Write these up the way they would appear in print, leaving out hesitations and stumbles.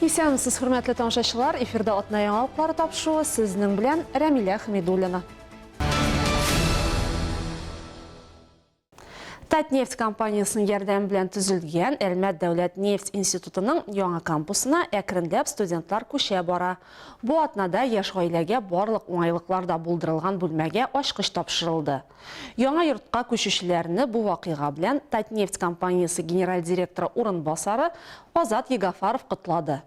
Исәнмесез, хөрмәтле тамашачылар! Эфирда атна яңалыклары тапшыруы сезнең белән Рәмилә Хәмидуллина. Татнефть компаниясенең ярдәме белән төзелгән Әлмәт дәүләт нефть институтының яңа кампусына әкренләп студентлар күчә бара. Бу атнада яшь гаиләгә барлык уңайлыклар да булдырылган бүлмәгә ачкыч тапшырылды. Яңа йортка күчүчеләрне бу вакыйга белән Татнефть компаниясе генераль директоры урынбасары Азат Егафаров котлады.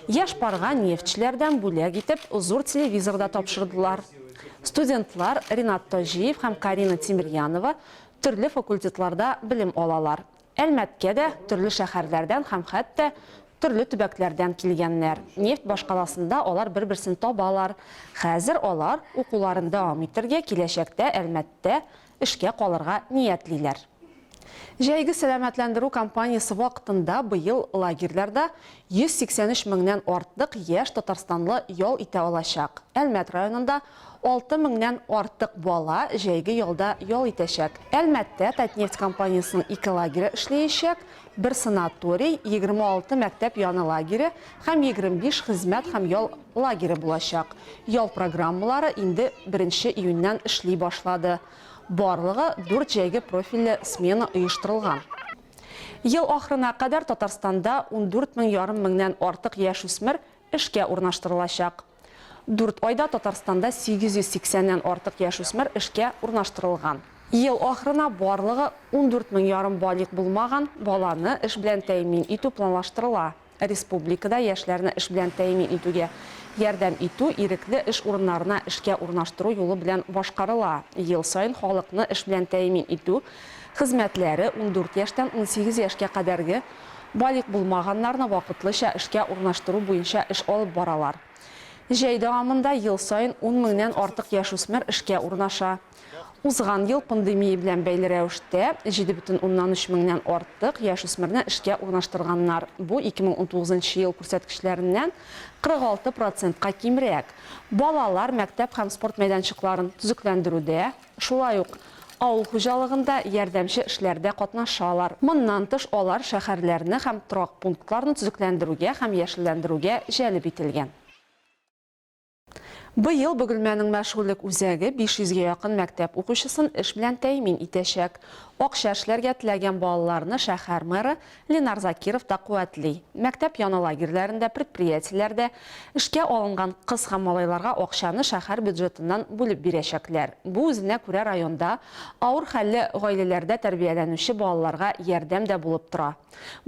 Яшь парга нефтьчеләрдән бүләк итеп зур телевизор да тапшырдылар. Студентлар Ринат Таҗиев һәм Карина Тимерьянова төрле факультетларда белем алалар. Әлмәткә дә төрле шәһәрләрдән һәм хәтта төрле төбәкләрдән килгәннәр. Нефть башкаласында алар бер-берсен табалар. Хәзер алар укуларын дәвам итәргә, киләчәктә Әлмәттә эшкә калырга ниятлиләр. Җәйге сәламәтләндерү кампаниясе вакытында быел лагерьларда 183 меңнән артык яшь татарстанлы ял итә алачак. Әлмәт районында 6 меңнән артык бала җәйге ялда ял итәчәк. Әлмәттә Татнефть компаниясенең ике лагере эшләячәк, бер санаторий, 26 мәктәп яны лагере һәм 25 хезмәт һәм ял лагере булачак. Ял программалары инде беренче июньнән эшли башлады. Барлыгы дүрт җәйге профильле смена оештырылган. Ел ахырына кадәр Татарстанда 14 мең ярым меңнән артык яшүсмер эшкә урнаштырылачак. Дүрт айда Татарстанда 880 нән артык яшүсмер эшкә урнаштырылган. Ел ахырына барлыгы 14 мең ярым балигъ булмаган баланы эш белән тәэмин итү планлаштырыла. Республикада яшьләрне эш белән тәэмин итүгә ярдәм итү ирекле эш урыннарына эшкә урнаштыру юлы белән башкарыла. Ел саен халыкны эш белән тәэмин итү хезмәтләре 14 яшьтән 18 яшькә кадәрге балигъ булмаганнарны вакытлыча эшкә урнаштыру буенча эш алып баралар. Җәй дәвамында ел саен ун меңнән артык яшүсмер эшкә урнаша. Узган ел пандемия белән бәйле рәвештә 7,3 меңнән артык яшүсмерне эшкә урнаштырганнар. Бу 2019 нчы ел күрсәткечләреннән 46 процентка кимрәк. Балалар мәктәп һәм спорт мәйданчыкларын төзекләндерүдә, шулай ук авыл хуҗалыгында ярдәмче эшләрдә катнашалар. Моннан тыш, алар шәһәрләрне һәм торак пунктларны төзекләндерүгә һәм яшелләндерүгә җәлеп ителгән. Быел Бөгелмәнең мәшгульлек үзәге 500 гә якын мәктәп укучысын эш белән тәэмин итәчәк. Акча эшләргә теләгән балаларны шәһәр мэры Ленар Закиров та куәтли. Мәктәп яны лагерьләрендә, предприятиеләрдә эшкә алынган кыз һәм малайларга акчаны шәһәр бюджетыннан бүлеп бирәчәкләр. Бу үзенә күрә районда авыр хәлле гаиләләрдә тәрбияләнүче балаларга ярдәм дә булып тора.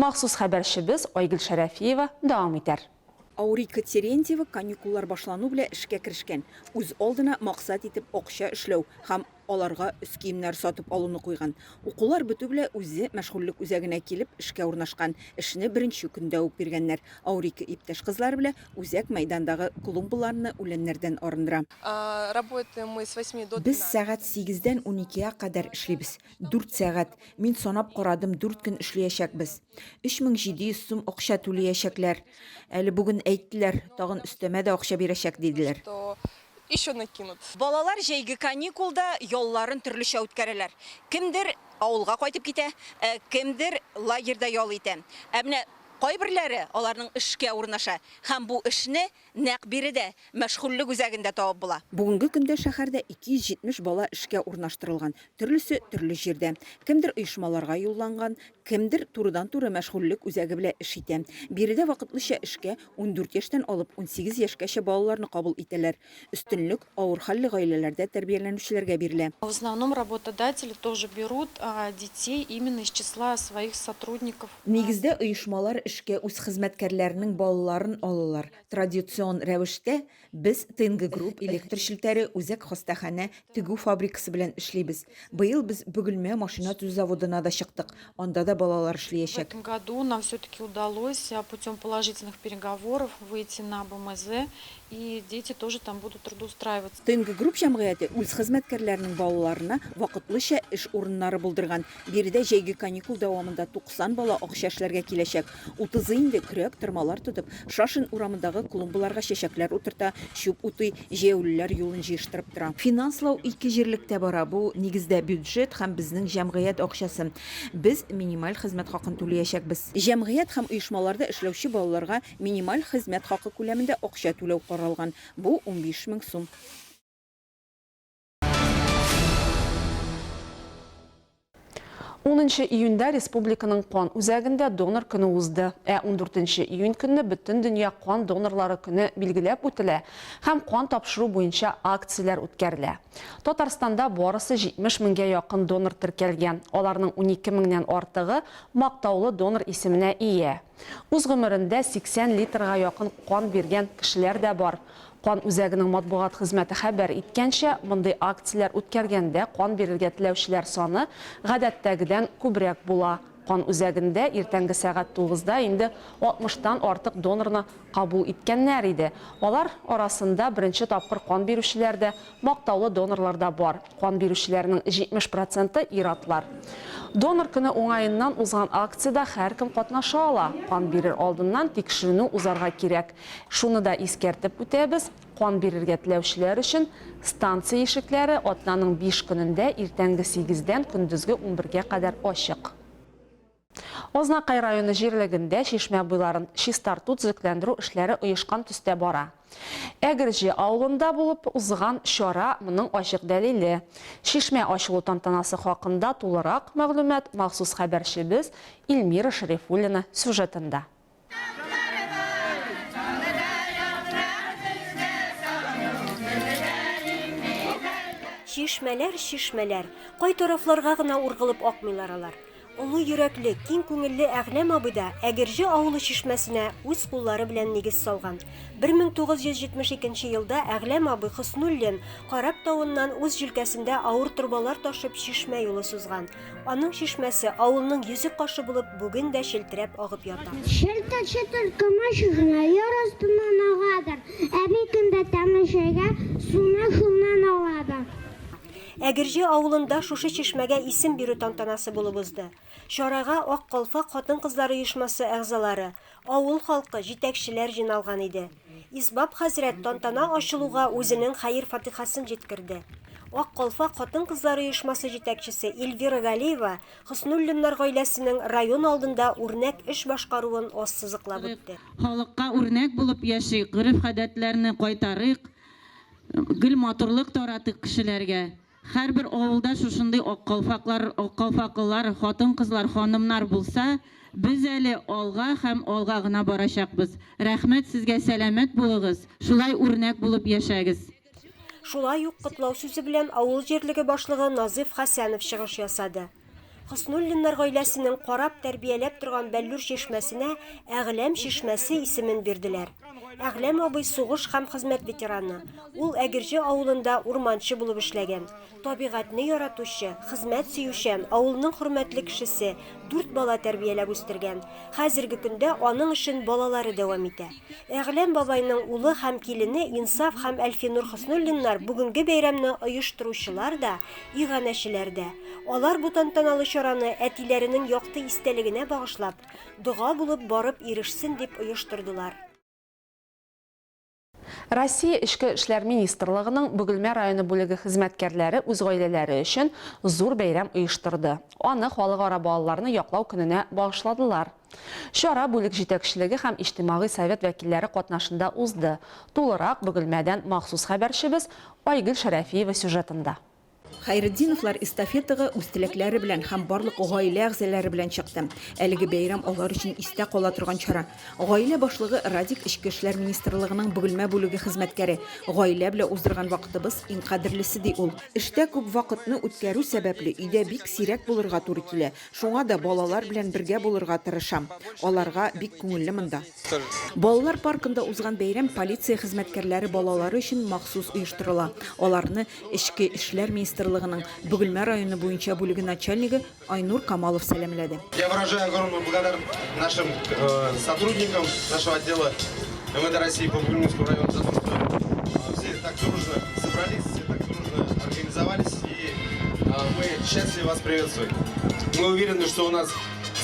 Махсус хәбәрчебез Айгөл Шәрәфиева дәвам итәр. Аурика Терентьева каникуллар башлану белән эшкә керешкән. Үз алдына максат итеп акча эшләү һәм аларга өс киемнәре сатып алуны куйган. Укулар бетү белән үзе мәшгульлек үзәгенә килеп эшкә урнашкан. Эшне беренче көндә үк биргәннәр. Аурика иптәш кызлары белән үзәк мәйдандагы клумбаларны үләннәрдән арындыра. Работаем мы с восьми до Без сәгать сигездән уникегә кадәр эшлибез. Дүрт сәгать. Мин санап карадым, дүрт көн эшлиячәкбез. 3700 сум акча түлиячәкләр. Әле бүген әйттеләр, тагын өстәмә дә акча бирәчәк, диделәр. Еще накинут. Балалар җәйге каникулда ялларын төрлечә үткәрәләр. Кемдер авылга кайтып китә, ә кемдер лагерьда ял итә. Ә менә кайберләре аларның эшкә урнаша һәм бу эшне Нәкъ биредә, мәшгульлек үзәгендә табып була. Бүгенге көндә шәһәрдә 270 бала эшкә урнаштырылган. Төрлесе төрле җирдә. Кемдер оешмаларга юлланган, кемдер турыдан-туры мәшгульлек үзәге белән эш итә. Биредә вакытлыча эшкә 14 яшьтән алып 18 яшькәчә балаларны кабул итәләр. Өстенлек авыр хәлле гаиләләрдә тәрбияләнүчеләргә бирелә. В основном работодатели тоже берут детей именно из числа своих сотрудников. Нигездә оешмалар эшкә үз хезмәткәрләренең балаларын алалар. Традицион рәвештә без ТНГ Групп, электр челтәре, үзәк хастаханә, тегү фабрикасы белән эшлибез. Быел без Бөгелмә машина төзү заводына да чыктык, анда да балалар В эшлиячәк. этом году нам все-таки удалось путем положительных переговоров выйти на БМЗ И дети тоже там будут трудоустраиваться. ТНГ Групп җәмгыяте үз хезмәткәрләренең балаларына вакытлыча эш урыннары булдырган. Биредә җәйге каникул дәвамында 90 бала акча эшләргә киләчәк. Утызы инде көрәк, тырмалар тотып, Шашин урамындагы клумбаларга чәчәкләр утырта, чүп утый, җәяүлеләр юлын җыештырып тора. Финанслау ике җирлектә бара, бу, нигездә, бюджет һәм безнең җәмгыять акчасы. Без минималь. минималь хезмәт хакын түлиячәкбез. Җәмгыять һәм оешмаларда эшләүче балаларга минималь хезмәт хакы күләмендә акча түләү каралган, бу, 15 мең сум. Унынчы июньдә республиканың кан үзәгендә донор көне узды. Ә ундүртенче июнь көнне Бөтендөнья кан донорлары көне билгеләп үтелә һәм кан тапшыру буенча акцияләр үткәрелә. Татарстанда барысы 70 меңгә якын донор теркәлгән, аларның 12 меңнән артыгы мактаулы донор исеменә ия. Үз гомерендә 80 литрга якын кан биргән кешеләр дә бар. Кан үзәгенең матбугат хезмәте хәбәр иткәнчә, мондый акцияләр үткәргәндә кан бирергә теләүчеләр саны гадәттәгедән күбрәк була. Кан үзәгендә иртәнге сәгать тугызда инде алтмыштан артык донорны кабул иткәннәр иде. Алар арасында беренче тапкыр кан бирүчеләр дә, мактаулы донорлар да бар. Кан бирүчеләрнең 70 проценты, ир-атлар. Донор көне уңаеннан узган акциядә һәркем катнаша ала. Кан бирер алдыннан тикшеренү узарга кирәк. Шуны да искәртеп үтәбез, кан бирергә теләүчеләр өчен станция ишекләре атнаның биш көнендә иртәнге сигездән көндезге унбергә кадәр ачык. Азнакай районы җирлегендә чишмә буйларын чистарту-төзекләндерү эшләре оешкан төстә бара. Әгерҗе авылында булып узган чара моның ачык дәлиле. Чишмә ачылу тантанасы хакында тулырак мәгълүмат махсус хәбәрчебез Илмира Шәрифуллина сюжетында. Чишмәләр, чишмәләр. Кай тарафларга гына ургылып акмыйлар алар. Олы йөрәкле, киң күңелле Әгъләм абый да Әгерҗе авылы чишмәсенә үз куллары белән нигез салган. 1972 елда Әгъләм абый Хөснуллин Карап тавыннан үз җилкәсендә авыр торбалар ташып чишмә юлы сузган. Аның чишмәсе авылның йөзек кашы булып бүген дә челтерәп агып ята. Челтер-челтер көмеш генә яр астыннан агадыр, Әби көн дә тәмле чәйгә суны шуннан аладыр. Әгерҗе авылында шушы чишмәгә исем бирү тантанасы булып узды. Чарага Ак калфак хатын-кызлар оешмасы әгъзалары, авыл халкы, җитәкчеләр җыйналган иде. Исбап хәзрәт тантана ачылуга үзенең хәер-фатихасын җиткерде. Ак калфак хатын-кызлар оешмасы җитәкчесе Эльвира Галиева Хөснуллиннар гаиләсенең район алдында үрнәк эш башкаруын ассызыклап үтте. Халыкка үрнәк булып яшик, гореф-гадәтләрне кайтарыйк. Гел матурлык таратыйк кешеләргә. Һәрбер авылда шушындый ак калфаклар, ак калфаклылар, хатын-кызлар, ханымнар булса, без әле алга һәм алга гына барачакбыз. Рәхмәт сезгә, сәламәт булыгыз, шулай үрнәк булып яшәгез. Шулай ук котлау сүзе белән авыл җирлеге башлыгы Назыйф Хәсәнов чыгыш ясады. Хөснуллиннар гаиләсенең карап-тәрбияләп торган Бәллүр чишмәсенә Әгъләм чишмәсе исемен бирделәр. Әгъләм абый сугыш һәм хезмәт ветераны. Ул Әгерҗе авылында урманчы булып эшләгән. Табигатьне яратучы, хезмәт сөючән, авылның хөрмәтле кешесе, дүрт бала тәрбияләп үстергән. Хәзерге көндә аның эшен балалары дәвам итә. Әгъләм бабайның улы һәм килене Инсаф һәм Әлфинур Хөснуллиннар бүгенге бәйрәмне оештыручылар да, иганәчеләр дә. Алар бу тантаналы чараны әтиләренең якты истәлегенә багышлап, дога булып барып ирешсен дип оештырдылар. Россия Эчке эшләр министрлыгының Бөгелмә районы бүлеге хезмәткәрләре үз гаиләләре өчен зур бәйрәм оештырды. Аны Халыкара балаларны яклау көненә багышладылар. Чара бүлек җитәкчелеге һәм Иҗтимагый совет вәкилләре катнашында узды. Тулырак Бөгелмәдән махсус хәбәрчебез Айгөл Шәрәфиева сюжетында. Хәйретдиновлар эстафетага үз теләкләре белән һәм барлык гаилә әгъзалары белән чыкты. Әлеге бәйрәм алар өчен истә кала торган чара. Гаилә башлыгы Радик Эчке эшләр министрлыгының Бөгелмә бүлеге хезмәткәре. Гаилә белән уздырган вакытыбыз иң кадерлесе, ди ул. Эштә күп вакытны үткәрү сәбәпле, өйдә бик сирәк булырга туры килә. Шуңа да балалар белән бергә булырга тырышам. Аларга бик күңелле монда. Балалар паркында узган бәйрәм полиция хезмәткәрләре балалары өчен махсус оештырыла. Аларны Эчке эшләр министрлыгының Бөгелмә районы буенча бүлеге начальнигы Айнур Камалов сәламләде. Я выражаю огромную благодарность нашим сотрудникам нашего отдела МВД России по Бугульминскому району за то, что все так дружно собрались, все так дружно организовались, и мы счастливы вас приветствовать. Мы уверены, что у нас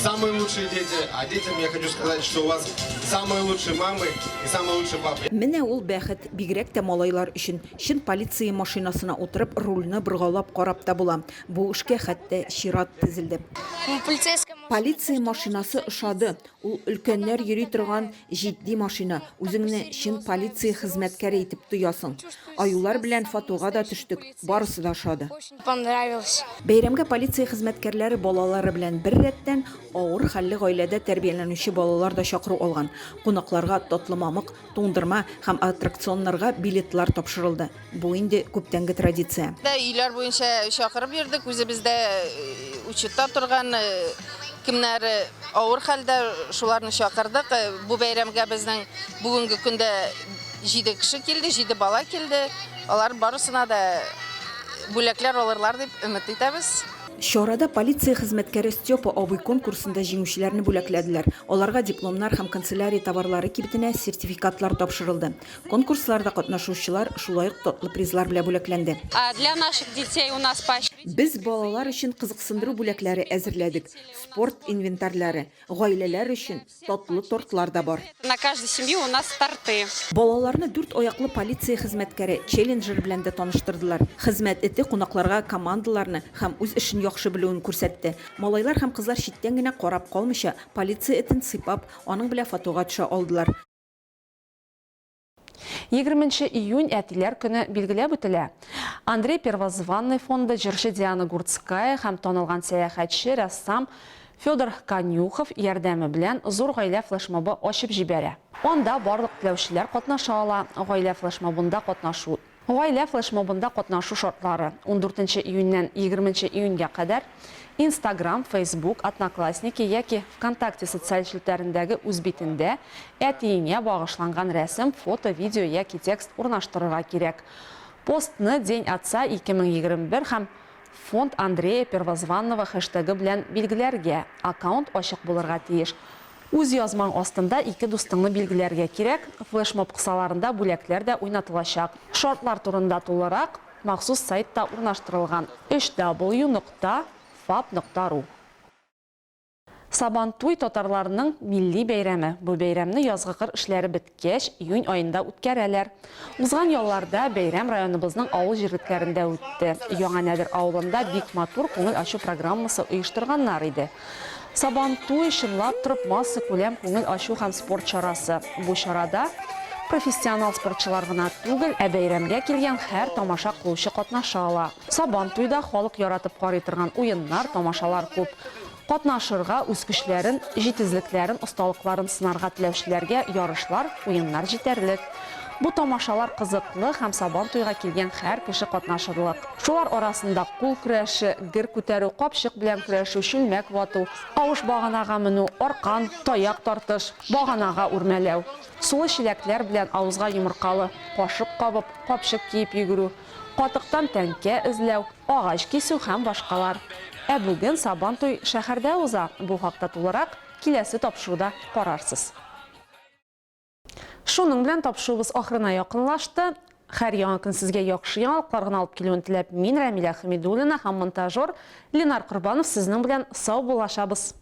самые лучшие дети, а детям я хочу сказать, что у вас самые лучшие мамы и самые лучшие папы. Менә ул бәхет, бигрәк тә малайлар өчен. Чын полиция машинасына утырып, рульне боргалап карап та була. Бу эшкә хәтта чират тезелде. Полиция машинасы ошады. Ул өлкәннәр йөри торган җитди машина, үзеңне чын полиция хезмәткәре итеп тоясың. Аюлар белән фотога да төштек, барысы да ошады. Бәйрәмгә полиция хезмәткәрләре балалары белән беррәттән, авыр хәлле гаиләдә тәрбияләнүче балалар да чакыру алган. Кунакларга татлы мамык, туңдырма һәм аттракционнарга билетлар тапшырылды. Бу инде күптәнге традиция. Өйләр буенча чакырып йөрдек, үзебез дә учетта торган кемнәр авыр хәлдә, шуларны чакырдык. Бу бәйрәмгә безнең бүгенге көндә җиде кеше килде, җиде бала килде. Алар барысына да бүләкләр алырлар дип өмет итәбез. Чарада полиция хезмәткәре Степа абый конкурсында җиңүчеләрне бүләкләделәр. Аларга дипломнар һәм канцелярия товарлары кибетенә сертификатлар тапшырылды. Конкурсларда катнашучылар шулай ук татлы призлар белән бүләкләнде. Для наших детей у нас поощрительные. Без балалар өчен кызыксындыру бүләкләре әзерләдек, спорт инвентарьләре, гаиләләр өчен татлы тортлар да бар. На каждую семью у нас торты. Балаларны дүрт аяклы полиция хезмәткәре Челленджер белән дә таныштырдылар. Хезмәт эте кунакларга командаларны һәм үз эшен яхшы белүен күрсәтте. Малайлар һәм кызлар читтән генә карап калмыйча, полиция этен сыйпап, аның белән фотога төшә алдылар. 20 июнь әтиләр көне билгеләп үтелә. Андрей Первозванный фонды, җырчы Диана Гурцкая һәм танылган сәяхәтче, рәссам Федор Конюхов ярдәме белән Зур гаилә флешмобы ачып җибәрә. Анда барлык теләүчеләр катнаша ала. Гаилә флешмобында катнашу Гаилә флешмобында катнашу шартлары, ундүртенче июньнән егерменче июньгә кадәр Instagram, Facebook, Одноклассники яки ВКонтакте социаль челтәрендәге үз битендә әтиеңә багышланган рәсем, фото, видео яки текст урнаштырырга кирәк. Постны День отца 2021 һәм Фонд Андрея Первозванного хэштегы белән билгеләргә, аккаунт ачык булырга тиеш. Үз язмаң астында ике дустыңны билгеләргә кирәк, флешмоб кысаларында бүләкләр дә уйнатылачак. Шартлар турында тулырак махсус сайтта урнаштырылган, hw нокта фаб нокта ру. Сабантуй, татарларның милли бәйрәме. Бу бәйрәмне язгы кыр эшләре беткәч, июнь аенда үткәрәләр. Узган ялларда бәйрәм районыбызның авыл җирлекләрендә үтте. Яңа Нәдер авылында бик матур күңел ачу программасы оештырганнар иде. Сабантуй, чынлап торып, массакүләм күңел ачу һәм спорт чарасы. Бу чарада профессионал спортчылар гына түгел, ә бәйрәмгә килгән һәр тамаша кылучы катнаша ала. Сабантуйда халык яратып карый торган уеннар, тамашалар күп. Катнашырга, үз көчләрен, җитезлекләрен, осталыкларын сынарга теләүчеләргә ярышлар, уеннар җитәрлек. Бу тамашалар кызыклы һәм Сабан туйга килгән һәр кеше катнашырлык. Шулар арасында кул көрәше, гер күтәрү, капчык белән көрәшү, чүлмәк вату, авыш баганага менү, аркан, таяк тартыш, баганага үрмәләү, сулы чиләкләр белән авызга йомыркалы кашык кабып, капчык киеп йөгерү, катыктан тәңкә эзләү, агач кисү һәм башкалар. Ә бүген Сабан туй шәһәрдә уза, бу хакта тулырак киләсе тапшыруда карарсыз. Шуның белән тапшыруыбыз ахырына якынлашты. Һәр яңа көн сезгә яхшы яңалыклар гына алып килүен теләп, мин, Рәмилә Хәмидуллина һәм монтажер Ленар Корбанов сезнең белән саубуллашабыз.